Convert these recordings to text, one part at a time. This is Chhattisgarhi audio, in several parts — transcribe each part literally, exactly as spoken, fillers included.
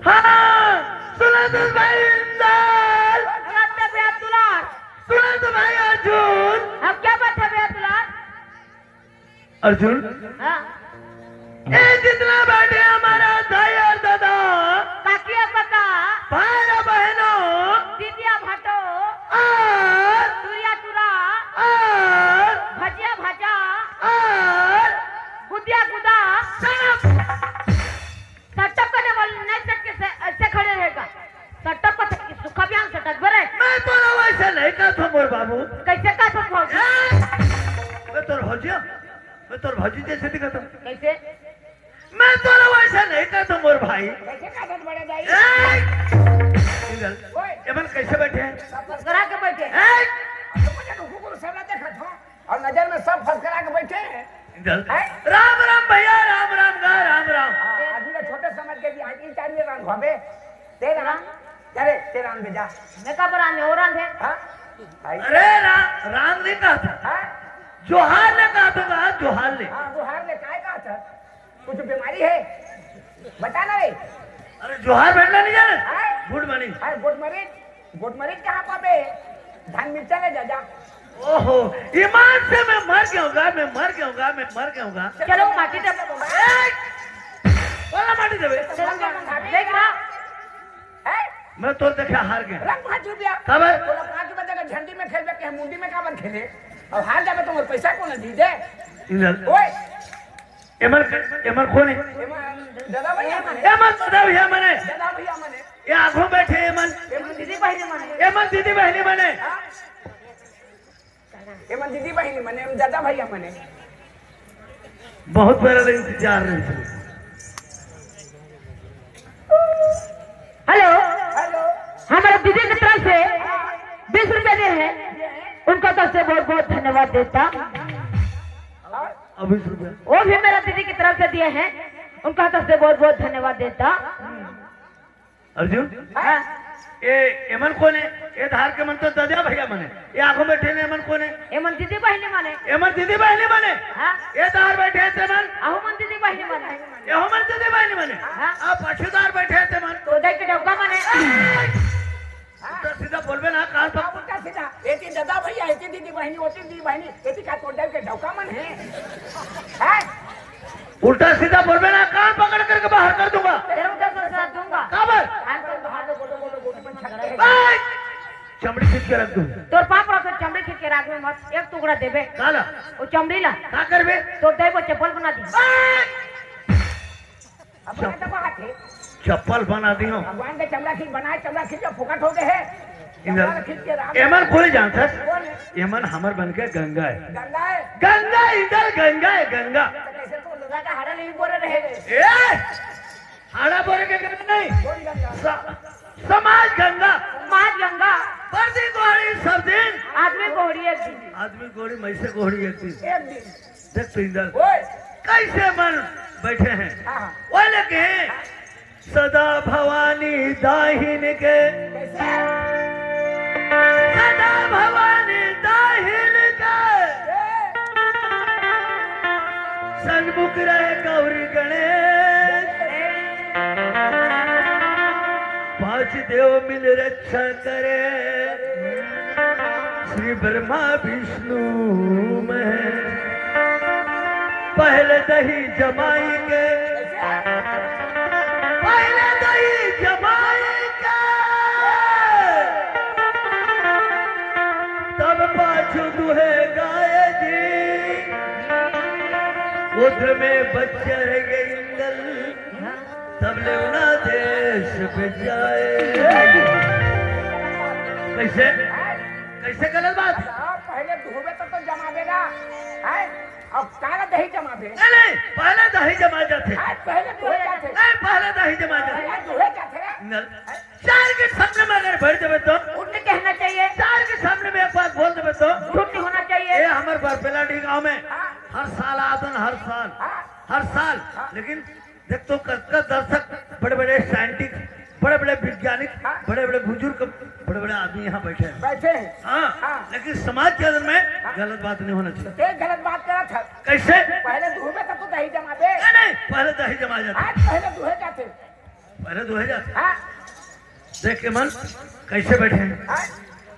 हाँ, सुना तो भाई इंदर। सुना तो भैया दुलार। सुना तो भाई अर्जुन। अब क्या बात है भैया दुलार? अर्जुन, हाँ। ए, जितना बैठे हमारा दाई और दादा, काकी और काका, भाई और बहनों, दीदिया भाटो, और टुरिया टुरा, और भजिया भाजा, और गुदिया गुदा। सब सटक करने वाले नहीं सटके से ऐसे खड़े रहेगा। सटक को सटक, सुखा बयान सटक बरे। मैं तोला वैसे नहीं कहत हूँ मोर बाबू। कैसे कहत हूँ भौजी? ए! मैं तोर भौजी हूँ। मैं तोर भौजी जैसे दिखत हूँ। कैसे? मैं तोला वैसे नहीं कहत हूँ मोर भाई। कैसे कहत हूँ बड़े भाई? ए! इधर। ओए। एमन कैसे बैठे हैं? सब फसकरा के बैठे हैं। ए! अब तो मुझे नुकु गुरु सब ना देखत हो। और नजर में सब फसकरा के बैठे हैं। इधर। हैं? राम राम भैया, राम राम गा, राम राम। हाँ, आदमी का छोटे समझ के भी आज इन चार में राम घोबे। ते राम, अरे, ते राम बेजा। मैं का पर राम है, और राम है। हाँ? भाई। अरे राम, राम नहीं कहा था। हाँ? जोहार ले कहा था, जोहार ले। हाँ, जोहार ले, काय कहा था? कुछ बीमारी है? बता ना रे। अरे जोहार भेटना नहीं जाने? हाँ? Good morning। हाँ, good morning। गोटमरी कहाँ पाबे? धान मिर्चा ले जा, जा। ओहो, ईमान से मैं मर गया हूँगा, मैं मर गया हूँगा, मैं मर गया हूँगा। चलो, माटी दे। ए! वाला माटी देवे। चलो, देख रहा। हैं? मैं तोर देखे हार गया। रंग भाजू बिया। का बे? तोला पाँच रुपए देगा, झंडी में खेलबे के मुंडी में काबर खेले? और हार जाबे तो मोर पैसा कौन दी दे? इधर। ओए, एमन, एमन कोन हे? एमन दादा भैया मने। एमन दादा भैया मने। दादा भैया मने। ये आगू बैठे एमन। एमन दीदी बहिनी मने। एमन दीदी बहिनी मने। हाँ। एमन दीदी बहिनी मने, एमन दादा भैया मने। बहुत बड़ा इंतजार रहे। हेलो। हेलो। हमारे दीदी की तरफ से बीस रुपए दिए हैं, उनका तरफ से बहुत बहुत धन्यवाद देता। और? अब बीस रुपया। वो भी मेरा दीदी की तरफ से दिए हैं, उनका तरफ से बहुत बहुत धन्यवाद देता। अर्जुन? हाँ। ए, एमन कोन हे? ए धार के मन तो ददा भैया मने। ए आगू बैठे ने एमन कोन हे? एमन दीदी बहिनी मने। एमन दीदी बहिनी मने? हाँ। ए धार बैठे हे तेमन? अहू मन दीदी बहिनी मने। एहू मन दीदी बहिनी मने? हाँ। आ पाछू धार बैठे हे तेमन? तो दई के डौका मने। उल्टा सीधा बोलबे ना, कान पकड़। उल्टा सीधा। एती दादा भैया, एती दीदी बहिनी, ओती दीदी बहिनी, एती का तोर डर के डौका मन हे? हैं? उल्टा सीधा बोलबे ना, कान पकड़ करके बाहर कर दूंगा। तेरे उधर से साथ दूंगा। काबर? कान पकड़ बाहर दे, गोटो, गोटो, गोटो, गोटो, गोटो। ए! चमड़ी खींच के रख दूं। तोर पाप रख, चमड़ी खींच के रख दूं, मत एक टुकड़ा देबे। काला? वो चमड़ी ला। का करबे? तोर दई वो चप्पल बना दी। ए! अब बना तो बात है। चप्पल बना दी हो। भगवान के चमड़ा खींच बनाए, चमड़ा खींच के फोकट हो गए है। इधर। चमड़ा खींच के राम एमन कोई जानता है? कौन है? एमन हमर बन के गंगा है। गंगा है। गंगा इधर गंगा है, गंगा। तो कैसे तो गंगा का हाड़ा नहीं बोल रहे हैं? ए! हाड़ा बोले के गंगा नहीं। कौन गंगा? स-, समाज गंगा। समाज गंगा। पर्दी गोहड़ी सब दिन। आदमी गोहड़ी एक दिन। आदमी गोहड़ी, मैसे गोहड़ी एक दिन। एक दिन। देख तो इंदर, ओए। कैसे मन बैठे हैं। हाँ, हाँ। ओए लगे हैं, सदा भवानी दाहिन के। कैसे? सदा भवानी दाहिन के। ए। सन्मुख रहे गौरी गणेश। पांच देव मिल रहे अच्छा करे श्री ब्रह्मा विष्णु महेश। पहले दही जमाई के, पहले दही जमाई के, तब पाछू दुहे गाय जी। उधर में बच्चा रह गए इंदल, तब लेवना देश पे जाए। कैसे, कैसे गलत बात? पहले दुहबे तब तो जमाबे ना, हैं? अब काला दही जमाबे। नहीं, नहीं, पहले दही जमा जाते। आज पहले दुहे जाते। नहीं, पहले दही जमा जाते। पहले दुहे जाते। इंदल, चार के सामने में अगर बैठ जावे तो, उनने कहना चाहिए। चार के सामने में एक बात बोल देवे तो, झूठ नहीं होना ये चाहिए। हमर बरपेला डी गांव में हाँ। हर साल आदन, हर साल, हाँ। हर साल। लेकिन देख तो, कतका दर्शक, बड़े बड़े साइंटिस्ट, बड़े बड़े वैज्ञानिक, हाँ। बड़े बड़े बुजुर्ग, बड़े बड़े आदमी यहाँ बैठे हैं। बैठे हैं। हाँ, हाँ। लेकिन समाज के अंदर में गलत बात नहीं होना चाहिए। ते गलत बात करा था। कैसे? पहले दुहबे तब तो दही जमाबे। नहीं, नहीं, पहले दही जमा जाते। आज पहले दुहे जाते। पहले दुहे जाते। हाँ। देख के मन कैसे बैठे हैं। हाँ।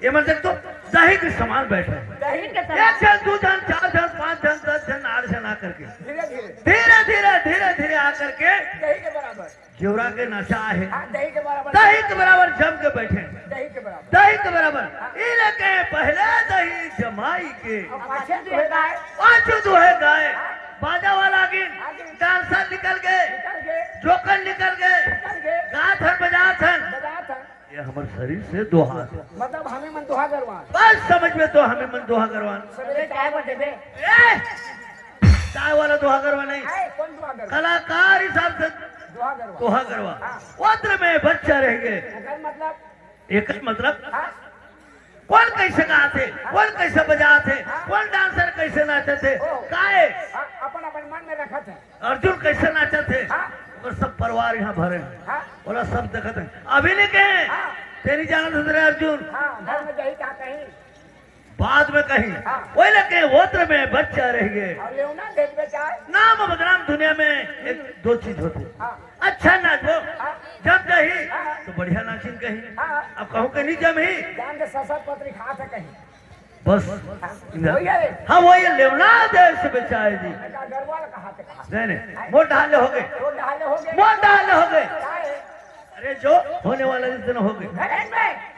ये मन देख तो, दही के समान बैठे हैं। दही के एक जन, दो जन, चार जन, पांच जन, दस जन, आठ जन आ करके धीरे धीरे। धीरे धीरे, धीरे धीरे आ करके दही के बराबर। जेवरा के नशा है, हाँ, दही के बराबर। दही के बराबर जम के बैठे हैं। दही के बराबर। दही के बराबर। ई लेके पहले दही जमाई के, अब पाछे दुहे गाय। पाछू दुहे गाय। बाजा वाला आगिन, डांसर निकल गए, निकल गए। जोकर निकल गए, निकल गए। गात हन, बजात हन। बजात हन। ये हमर शरीर से दोहा। मतलब हमें मन दोहा गरवान। बस समझ में तो हमें मन दोहा करवान। सवेरे चाय पर देबे। ए! चाय वाला दोहा करवा नहीं, आए, कौन दोहा गरवान? कलाकार हिसाब से दोहा गरवान। दोहा करवा। हाँ। वज्र में बच्चा रह गए। ओकर मतलब? एक मतलब, हाँ। कौन कैसे गाते, कौन कैसे बजाते, कौन डांसर कैसे नाचते, ओ। काहे? हाँ, अपन अपन मन में रखत है। अर्जुन कैसे नाचत हे, हाँ। ओकर सब परिवार यहाँ भरे हैं। हाँ। ओला सब देखत हैं। अभी नहीं कहे, हाँ। तेरी जान से तेरे अर्जुन। हाँ, घर में जाही कहा कहीं। बाद में कहीं, हाँ। वही लगे वज्र में बच्चा रह गए। और लेवना देख बेचार। नाम बदनाम दुनिया में एक दो चीज होती है। हाँ। अच्छा नाचबो, हाँ। जब जाही, हाँ। तो बढ़िया नाचिन कहीं। हाँ। अब कहूँ के नहीं जम ही, जान दे ससर पत्री खात है कहीं। बस। हाँ। वही है। हाँ, वही लेवना देश बेचाए जी। बेटा गरवाल कहा थे कहा। नहीं, नहीं, मोर डहाले हो गए। तो डहाले हो गए। मोर डहाले हो गए। क्या है? अरे, जो होने वाला जिस दिन हो गए। घरे में।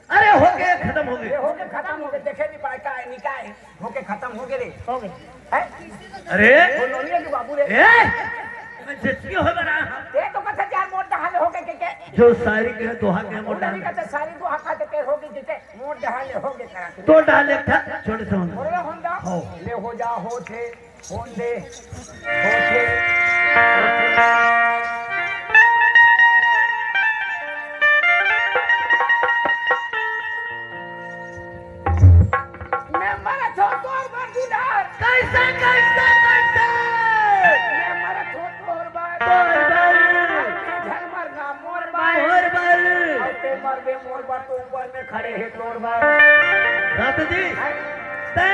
अरे, हो गए, खत्म हो ये गए। हो के खत्म हो गए, देखे नहीं पाए का है, निकाय है, हो के खत्म हो गए रे। हो गए। हैं? अरे, वो नोनिया के बाबू रे। ए, मैं जितनी हो बना। ये तो कथा चार मोट डहाले हो गए के के। जो शायरी के दोहा के मोर उन्होंने डहाले। कहते सारी दोहा खाते के हो गए के के। मोट डहाले हो गए करा के। तो डहाले था, छोटे समझ। बोलो ना होंदा। हो। ले हो जा हो थे। होंदे। हो थे। मैं मरत हो तोर बर दीदार। कैसे, कैसे, कैसे? मैं मरत हो तोर बर। तोर बर। झन मरना मोर बर। मोर बर। और ते मरबे मोर बर तो ऊपर में खड़े है तोर बर। रात जी, तै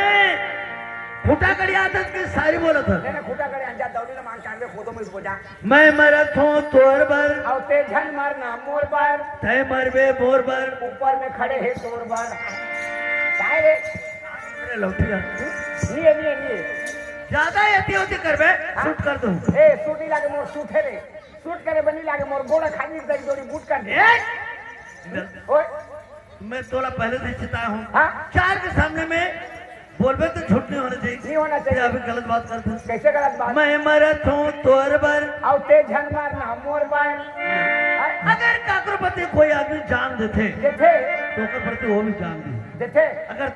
फुटा कड़ी आदत के सारी बोलत है। मैंने खुटा करे अंजा दौड़ी ना मांग कांदे खोदो में उसको जा। मैं मरत हूँ तोर बर। और ते झन मरना मोर बर। तै मरबे मोर बर। ऊपर में खड़े है तोर बर। काय रे? अरे लौटिया। नहीं है, नहीं है, नहीं है। ज्यादा एती ओती करबे, शूट कर दूं। ए, सूट नहीं लागे मोर सूट है रे। सूट करे बनी लागे मोर गोड़ा खाली दे जोड़ी बूट कर दे। ए! ओए, मैं तोला पहले से चेताया हूँ। हाँ। चार के सामने में बोलबे तो झूठ नहीं होना चाहिए। नहीं होना चाहिए। ये अभी गलत बात करते हैं। कैसे गलत बात? मैं मरत हूँ तोर बर। और ते झन मारना मोर बर। अगर काकरो प्रति कोई आदमी जान देते, देते, तो ओकर प्रति वो भी जान दी। देते। अगर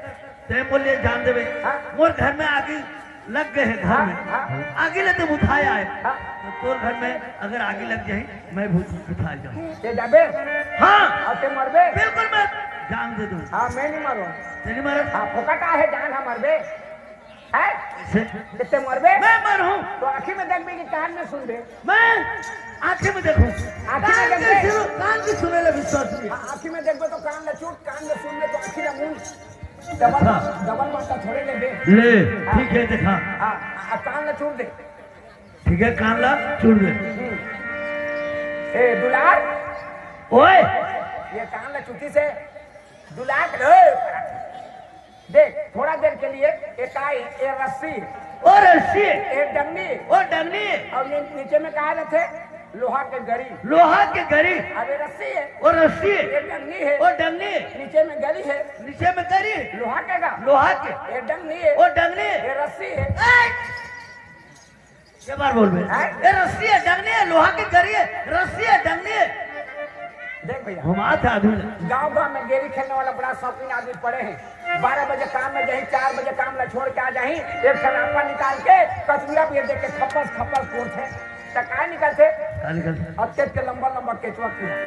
तै बोलिए जान देवे, हाँ। मोर घर में आगी लग गए है घर में, हाँ, हाँ। आगी लेते बुझाए आए, हाँ। तो तोर घर में अगर आगी लग जाए, मैं बुझ बुझाए जाऊँ। ते जाबे? हाँ, और ते मरबे? बिल्कुल मैं जान दे दूँ। हाँ, मैं नहीं मारो। तेरी मारे हाँ, फोकट आहे जान हम मरबे। है? से ते मरबे? मैं मर हूँ, तो आँखी में देखबे कि कान में सुनबे? मैं आँखी में देखूँ, आँखी में कान के देखबे? सुनो, कान के सुने ले विश्वास नहीं। हाँ, आँखी में देखबे तो कान ल चूट, कान में सुनबे तो आँखी ल मूंद। डबल, हाँ। डबल बाटा थोड़े लेबे। ले, ठीक है, देखा, हाँ, आ कान ल चूट दे। ठीक है, कान ला चूड़ दे। हम्म। ए दुलार, ओए, ये कान ल चूटी से दुलार ले। देख, थोड़ा देर के लिए एक आई, ये रस्सी, ओ रस्सी। ए डंडी। ओ डंडी। अउ ये नीचे में का रथे? लोहा के गरी। लोहा के गरी। अब ये रस्सी हे। ओ रस्सी। ये डंडी हे। ओ डंडी। नीचे में गरी हे। नीचे में गरी। लोहा के का? लोहा के। ये डंडी हे। ओ डंडी। ये रस्सी हे। ए! के बार बोलबे? हैं? ए रस्सी हे, डंडी हे, लोहा के गरी हे, रस्सी हे, डंडी हे। देख भैया, घुमा था आदमी ला। गाँव गाँव में गेरी खेलने वाला बड़ा शौकीन आदमी पड़े हे। बारह बजे काम में जाही, चार बजे काम ला छोड़ के आ जाही, एक ठन आपा निकाल के कचुरा पे देख के खपस खपस कोरथे। त का निकलथे? का निकलथे? अतेक के लंबा लंबा केचुआ कीड़ा।